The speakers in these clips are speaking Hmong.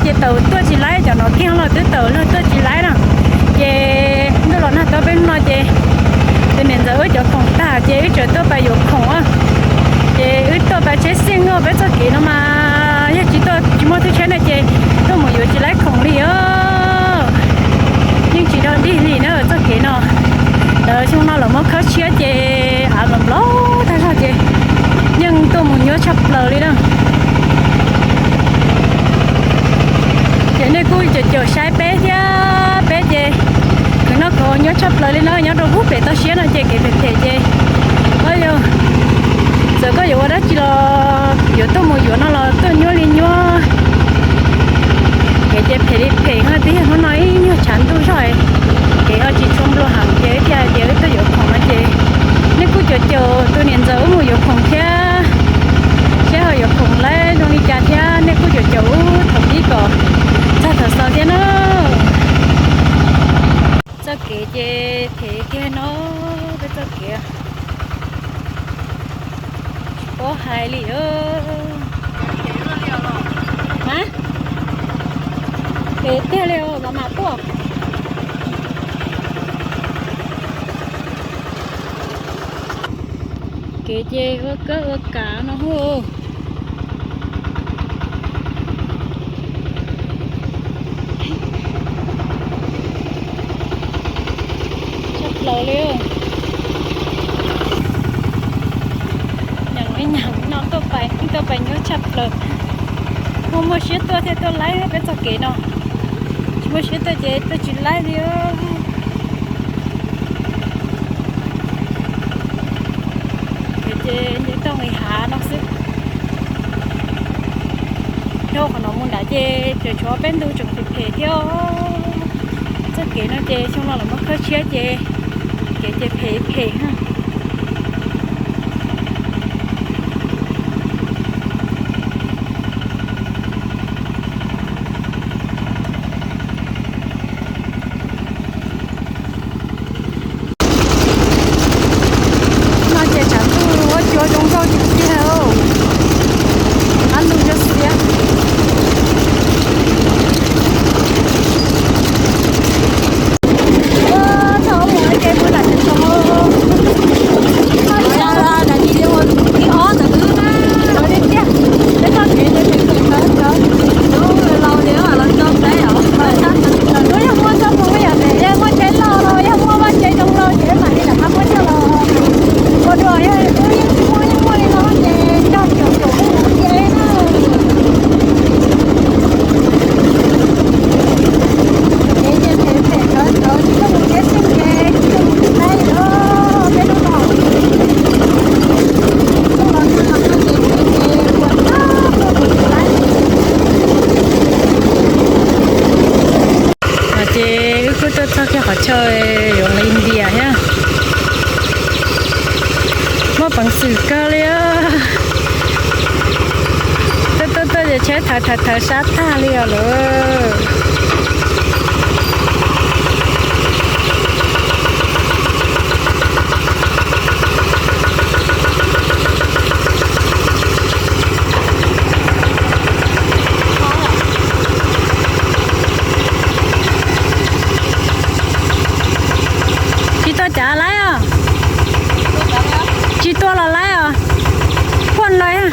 Ces tawm tuaj tsis laib, cov no kiag los twb tawm los tuaj tsis laib na. Ces ntuj los nag tau peb hnub no ces tus niam ntxawm wb cov khoom tag ces wb tseem tuaj pais yuav khoom. Ces wb tuaj pais tsheb xiaj ngoj peb txoj kev no mas yog tsis tuaj tsis muaj tub tsheb no ces tuaj mus yuav tsis laib khoom li os. Yeej tsis dog dig li na txoj kev no. Lawv xyoo no lawv muab khawb tshiab ces av los nplaum tag zog ces yeej tuaj mus nyuaj tshaj plaws li na. Ces nej kuj caum caum saib peb thiab, peb ces khwv noj khwv haus nyuaj tshaj plaws li na, nyob rau pub pem toj siab no ces kev phem phem ces, o, txawm koj yuav ua dab tsi los yuav tuaj mus yuav no los tuaj nyuaj li nyuaj. Kev ces phem li phem, twb yog hnub no ib nyuag tshav ntuj zog, kev ho tsis tshua nplua heev ces thiaj hais tias wb tuaj yuav khoom no ces nej kuj caum caum tus niam ntxawm wb mus yuav khoom thiab, seb ho yuav khoom laib zoo li cas thiab nej kuj caum caum wb thaum pib kom txog thaum xaus thiab na. Txoj kev ces phem kiag no, peb txoj kev tsis paub hais li. Phem tiag li os, mam mam tuaj. Kev ces ua kab ua kav no hu. Tshaj plaws li. Nyeem ib nyeem no tuaj pais, tuaj pais nyuaj tshaj plaws. Muaj muaj siab tuaj thiaj tuaj laib peb txoj kev no. Tsis muaj siab tuaj ces tuaj tsis laib li. Ces nce toj nqis hav no xwb. Dhau qhov no mus nrad ces tseem tshuav peb ntug tseem phem phem thiab. Txoj kev no ces xyoo no los muab khawb tshiab ces kev ces phem phem na. No ces tshav ntuj ua cua zoo nkauj tiag tiag. Ab ntuj cov xiab. Thaum mus ces mus nram tsev tsoom. Tiag tiag, peb txoj kev ces phem phem kawg nkaus. Lub yog muaj txoj hmoo yom, yog muaj tsheb loj los yog muaj vaj tse zoo los ces mam li rov qab muab coj los ua dua, yog wb yeej tsis muaj, yeej muaj li no ces coj caum caum wb mus ua ke na. Kev ces phem phem kawg nkaus, tsis coj mus tsheb xeeb ces tsis coj mus tsheb lawm peb lub no. Ces wb kuj tuaj txog kiag qhov chaw yuav los India thiab. Muaj peev xwm kawg li. Tuaj tuaj tuaj ces tsheb thawv thawv thawv sab tag li os lawm. Tsis tua cav laib os. Tsis tua los laib os. Phuaj lawm.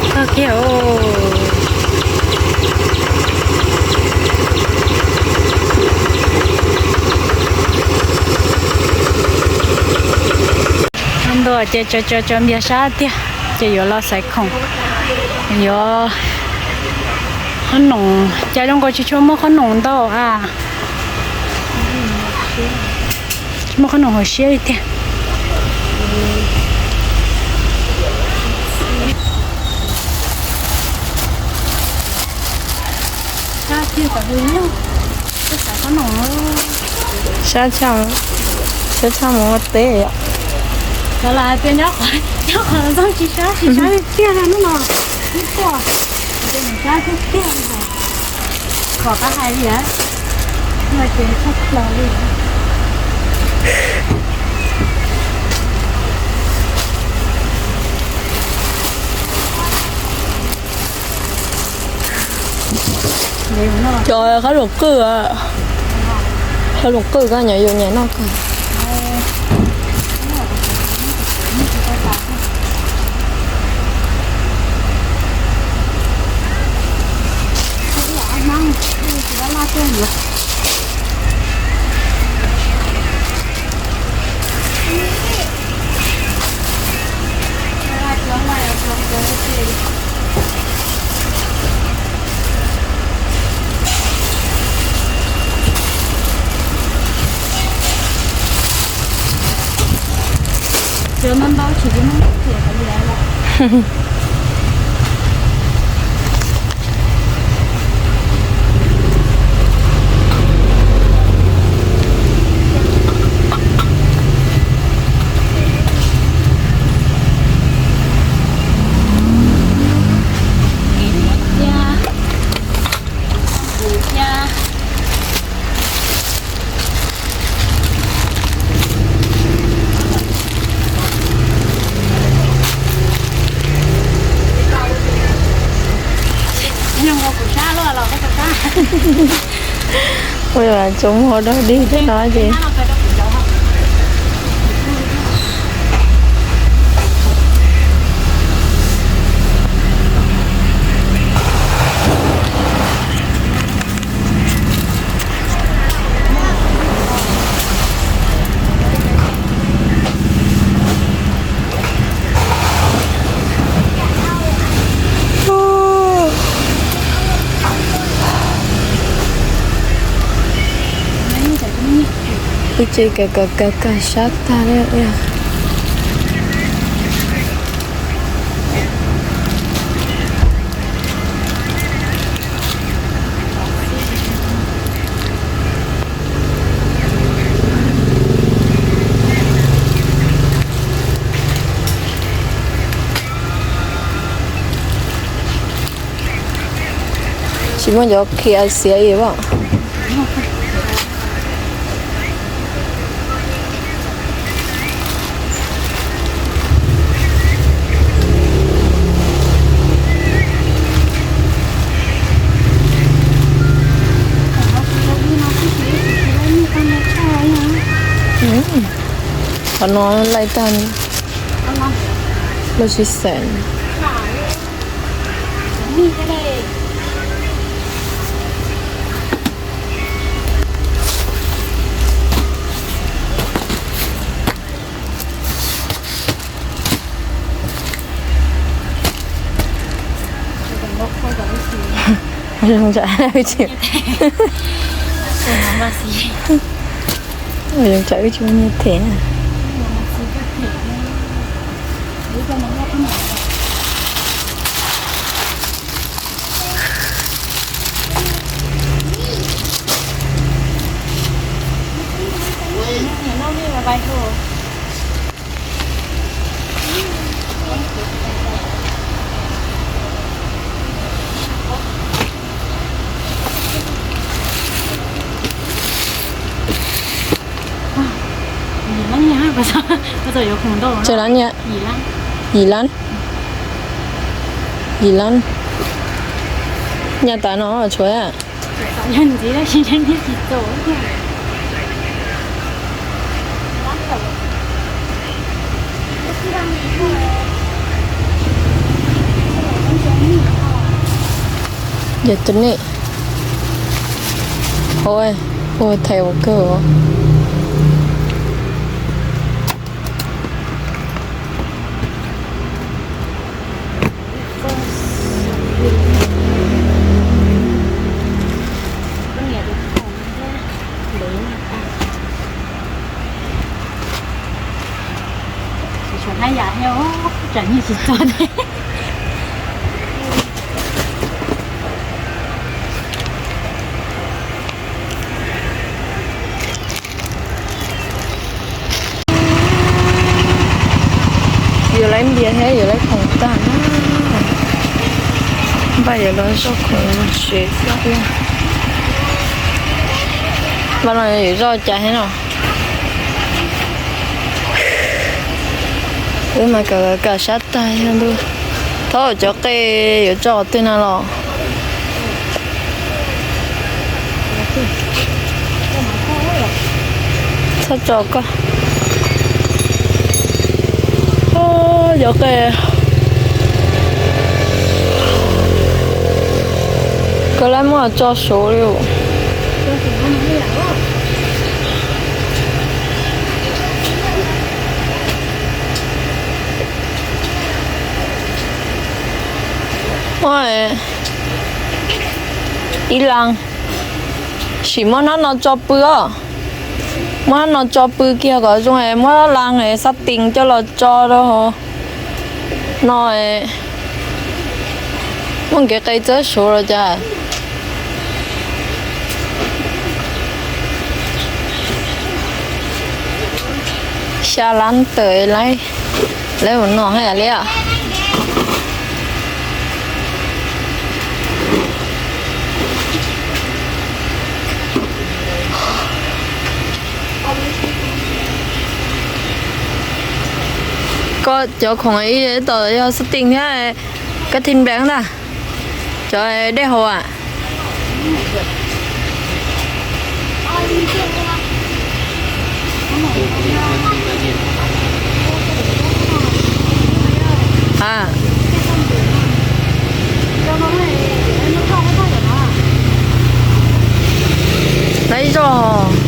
Txog kiag. Ntua ces tso tso tso npias sab tiag, ces yuav los xaiv khoom, yuav qhob noom, cas zoo nkaus tsis tshua muaj qhob noom ntau a. Tsis muaj qhob noom hauv siab li tiag. Sab tshaj, sab tshaj mus ua teb yom. Cov laus hais tias nyob qhov, nyob qhov txog tsis sab, tsis sab tiag tiag hnub no. Ib tuaj, sab tiag tiag li. Kom qab hais li, no ces tshaj plaws li. Cov qab zoom qwj, qab zoom qwj koj nyob yus niam noj kawg. Ua tsoom muag dog dig tej no ces. Ib tse kawg kawg kawg kawg sab tag li. Tsis muaj cov K I C I as. Qhov no laij tag lub sib xeem. Zoo tsam wb tsis, zoo tsam wb tsis muaj nyiaj them. Tsis lab nyiaj, yim lab, yim lab. Nyiaj tas no tshuav. Yog tus nej, ua, ua thaiv ua kawg os. Tsis tshuav haj yam thiab, tsam nyiaj tsis txog thiab. Yuav lawv npias thiab yuav lawv khoom tag na. Npaj yuav los zoj khoom sev xwb. Npaj no yuav zoj cas thiab no? Wb mas kam kam sab tag yog ntuj. Thaub cov qe yuav tso qhov twg no los? Txhob tso koj. Cov qe koj lab muab tso suav li. Ib lab, sim muab hnab no tso pw os. Muab hnab no tso pw kiag kom zoo es muab lab es xab tis coj los tso rau hauv no. Muaj kev qe txawb suav los cas? Xya lab tawm lawm, lawv mus no hais li os. Koj cov khoom ib tom yog xab tis thiab kab thib nplees ntag, cov dej haus a. Lawv zoj.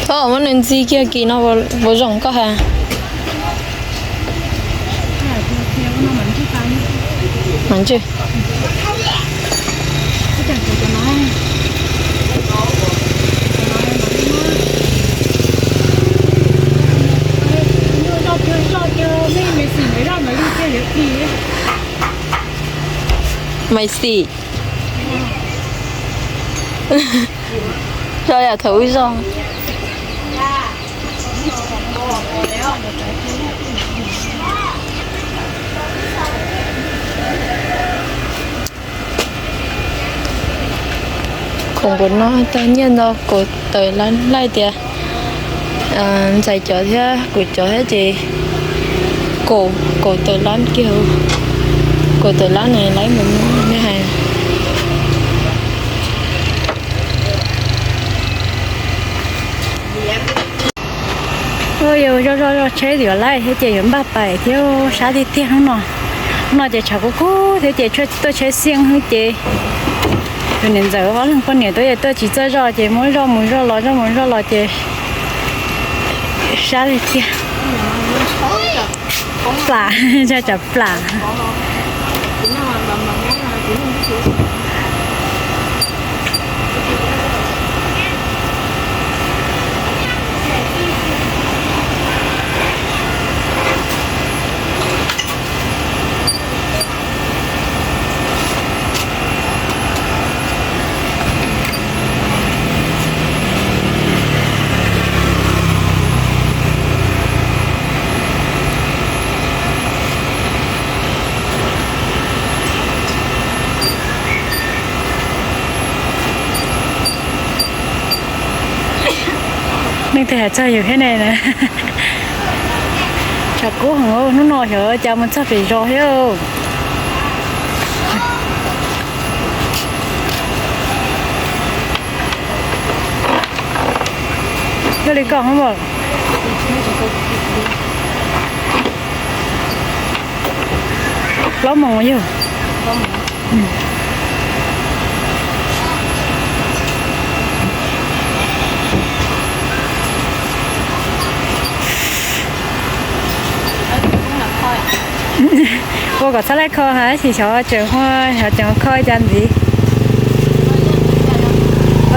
Thaub muab nws ntxig kiag kis no puas zoo koj hais. Mas ntsej. Maiv xim. Zoj yam thaum wb zoj. Khoom npaum no tau nyiaj ntau, kaum tawm lab, lab tias ntxhais cov thiab kuv cov thiab ces kaum, kaum tawm lab kiag, kaum tawm lab ne lab mus muab nej hais. Yus zoj zoj zoj tsheb yuav laij thiab ces yuav npaj pais thiab, sab tiag tiag hnub no. Hnub no ces tshav kub kub thiab ces tuaj tsheb xiaj xwb ces tus niam ntxawm ob leeg poj niam tuaj es tuaj tsis txawj zoj ces muab zoj mus zoj los zoj mus zoj los ces sab tiag tiag. Plam, tsam plam. Leej twg hais txog yus thiab ne na. Tshav kub heev, hnub no xyov cas mus txog pem zos thiab. Yog li koj hov, plaub moos yog. Ua kom txhob laij kho hais tias xyov tseem, xyov tseem kho cas ntxiv.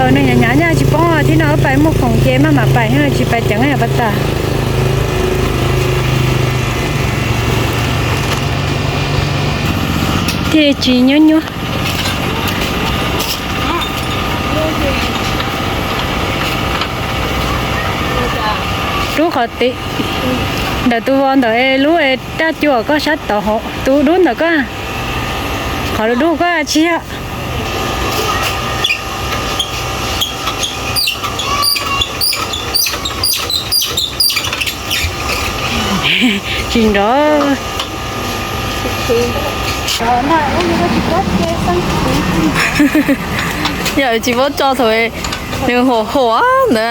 Nws hnyav hnyav nyaj tsis poob, thib no wb pais muag khoom ces maj mam pais, tsis pais ceev yom pas tas. Ces tsis nyuab nyuab. Rub qhov tid ntawm tus vos ntawm es lub es raj cuam koj sab tod hauv tus dub ntawm koj. Qhov dub dub koj tsis yog. Tsis nrov. Yog tsis paub tso thaum nws huam huam ntawd.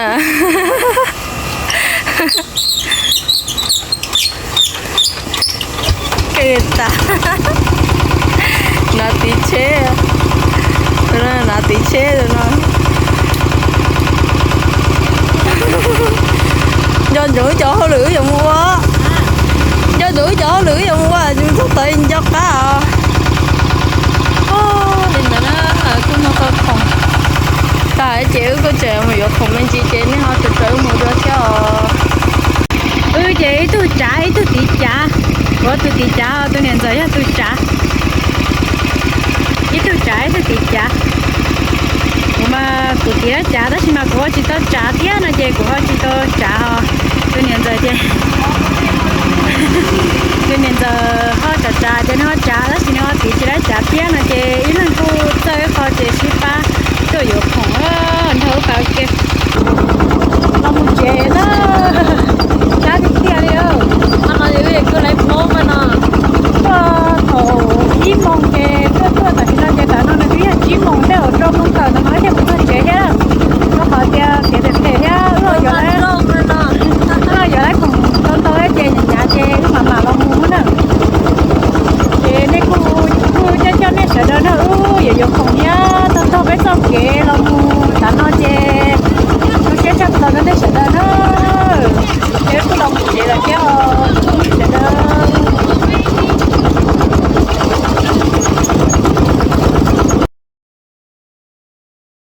Kawg tas. Nav tiv tsheb, nav tiv tsheb no. Nco ntsoov wb cov hauj lwm wb yuav mus ua, nco ntsoov wb cov hauj lwm wb yuav mus ua tsis txog tau nco qab os. Li ntawd na, kuj muaj tau khoom tas ces wb kuj tseem mus yuav khoom me ntsis ces nej ho raws wb mus dua thiab os. Wb ces ib tug tsav ib tug tiv cav, kuv tus tiv cav, tus niam ntxawm yog tus tsav. Ib tug tsav ib tug tiv cav. Kuv mas kuv tiv dab cav tab sis mas kuv ua tsis tau tsav thiab no ces kuv ua tsis tau tsav os. Tus niam ntxawm ces